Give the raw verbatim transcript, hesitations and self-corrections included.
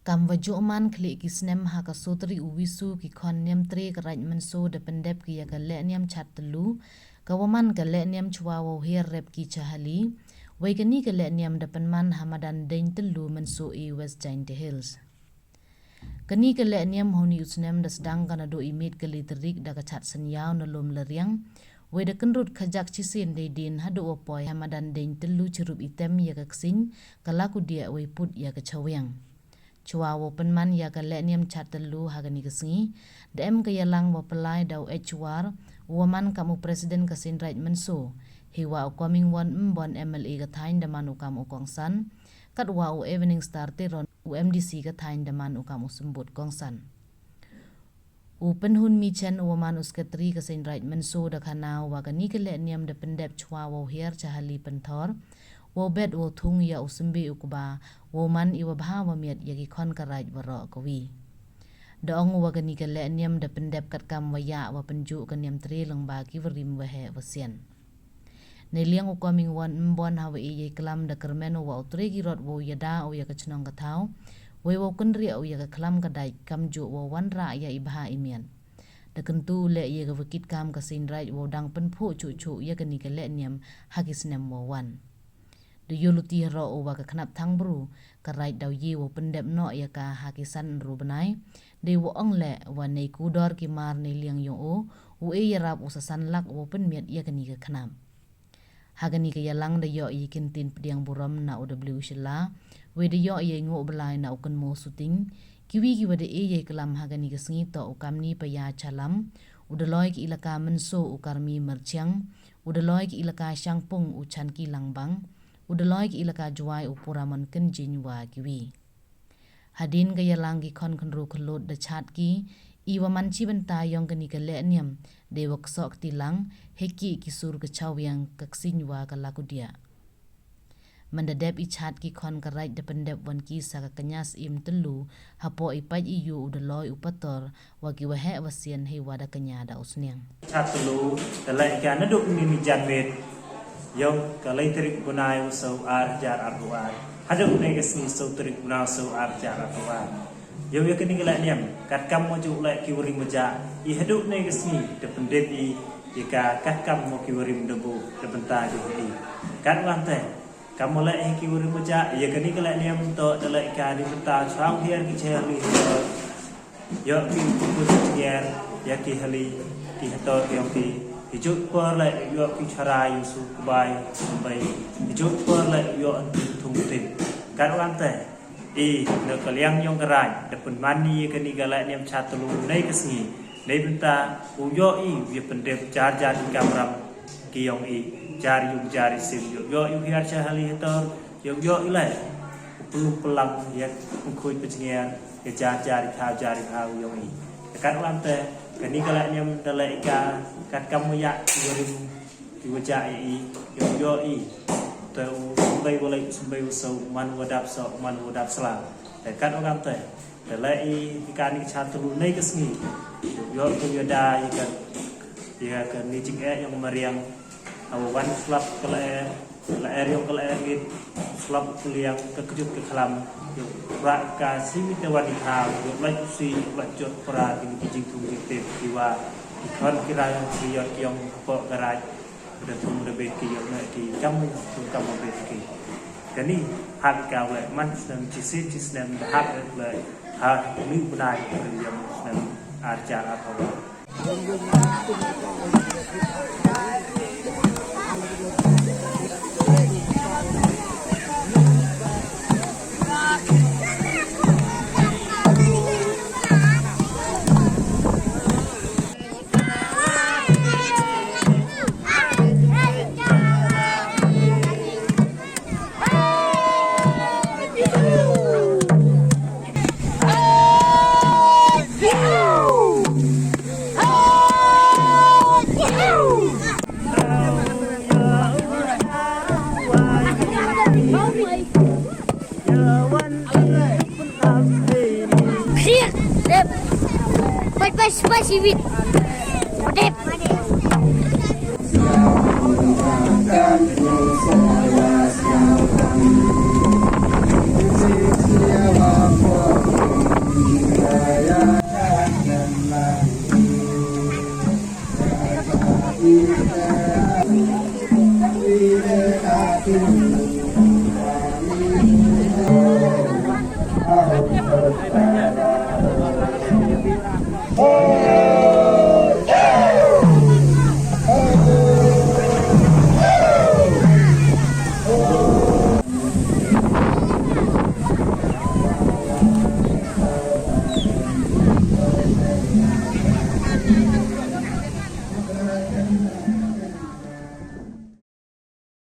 Kam wa jooh man khlieh ki snem ha ka soo tarik u Wisu, ki khon niamtre ka Raij Mynso da pyndep ki ya ka lehniam Chaad Tyllu, ka wa man ka lehniam chwa wow hiar rep ki cha hali. Wei kani ka lehniam da pynman ha madan Deiñ Tyllu, Mynso A, West Jaintia Hills. Kani ka lehniam ha uni u snem da sdang ka nadooh i miet ka le tarik da ka Chaad Synyaw na Loomlariang. Wei da kynrut khajak chisien dei dien hadooh wa poi ha madan Deiñ Tyllu chirup i tem ya ka ksiñ, ka lakudiah wei put ya ka chawiang. Chwa wow pynman ya ka lehniam Chaad Tyllu ha kani ka sngi, da em ka yalang wa pynlai da u H War, u wa man kam u President ka Seiñ Raij Mynso, heiwa u Comingone Ymbon, M L A ka thaiñ, da man u kam u kongsan, katwa u Evening Star Teron, u M D C ka thaiñ, da man u kam u symbud kongsan. U Pynhun Michen, u wa man u Secretary ka Seiñ Raij Mynso, da khana u wa kani ka lehniam da pyndep chwa wow hiar cha hali pynthor, wow bet wow thung ya u symbi u kba, wow man i wa bha wa miat ya ki khon ka raij waroh kawi. Da ong u wa kani ka lehniam da pyndep katkam wa yah wa pynjooh ka niamtre lyngba ki warim waheh wasian. Neiliang u Comingone Ymbon, ha wa e yei klam, da kyrmen u wa u tre ki rot wow yada u ya ka chnong ka thaw, wei wow kynriah u ya ka khlam ka dait, kamjooh wow wanrah ya i bha i miat. Da kyntu u leh ya ka wa kit kam ka Seiñ Raij wow dang pynphuh chooh chooh ya kani ka lehniam ha ki snem wow wan. Da yooluti haroh u wa ka Khnap Thangbru ka raij daw ye wow pyndep noh ya ka ha ki san ynru bnai. Dei wow ong leh wa nei kudor ki mar neiliang yong u, u e yarap u sa san lak wow pynmiat ya kani ka khnap. Ha kani ka yalang da yoh i kyntien pdiang burom na u W Shylla, wei da yoh i yei ngooh blai na u Kynmoo Suting. Kiwi ki wa da e yei klam ha kani ka sngi toh u Kamni Paya Chalam, u Daloi ka Elaka Mynso u Karmi Myrchiang, u Daloi ka Elaka Shangpung u Chanki Langbang, u Daloi ka Elaka Jowai u Puramon Kynjing wa kiwi. Hadien ka yalang ki khon khynru khyllood da chaad ki i wa man chi bynta yong kani ka lehniam, dei wa ksoh kti lang, hei ki ki sur ka chawiang, ka ksiñ wa ka lakudiah. Manda dep i chaad, ki khon ka raij da pyndep wan ki sa ka kñia Syiem Tyllu, hapoh i pait i yoo u Daloi u Pator, wa ki waheh wasian, heiwa da kñia da u sniang. Chaad Tyllu, da leh ka nadooh uni ni janmiet yong ka le tarik bnai u Saw ar hajar arphaw ar, hadooh uni ka sngi soo tarik bnai u Saw ar hajar arphaw ar. Yow ya kani ka lehniam, katkam wa jooh leh ki warim wa jah, i hadooh uni ka sngi da pyndep i ya ka katkam wa ki warim da booh da bynta jooh i. Katwante, kam wa leh i ki warim wa jah, ya kani ka lehniam toh da leh ka ni bynta chwa hiar ki cha hali, yoh ki pynphuh jngiar ya ki hali, ki hator yong ki. I jooh por leh yoh ki chara, yoh su kbai, symbai. I jooh por leh yoh ki thung tim. Katwante, i, na ka liang yong ka raij da pynman i ya kani ka lehniam Chaad Tyllu nei ka sngi, nei bynta u yoh i ya pyndep jar jar i kamram ki yong i, jar yung jar i sim, yoh, yoh i u hiar cha hali hator, yoh, yoh i leh u pynlong pynlang ya pynkhuid pynjngiar ya jar jar i thaw jar i thaw yong i. Katwante, kani ka lehniam da leh ka katkam wa yah ki warim ki wa jah ya i, yow yoh i. Te u symbai wa leh, u symbai wa saw, man wa dap soh, man wa dap sla. Te katwante, da leh i kani ka Chaad Tyllu nei ka sngi, yow yoh ka yada ya ka, ya kani jingeh yong mariang. Hawa wan slap ka lyer, ka lyer yong ka lyer ngit, slap u kuliang, ka kjut ka khlam, yow rah ka simi te wan i thaw, yow lait u si, yow lait jot pra, kini ki jingthung jingtip ki wa ki khon ki rang ki yot ki yong hapoh ka raij da thung da bet ki, yow ne ki kam, thung kam wa bet ki. Kani hap ka wa leh man snem chi sien chi snem, da hap leh ha uni u bnai ka yong snem ar hajar arphaw ar. Clear. Dep. Pai, pai, pai, sivit. Dep. Wan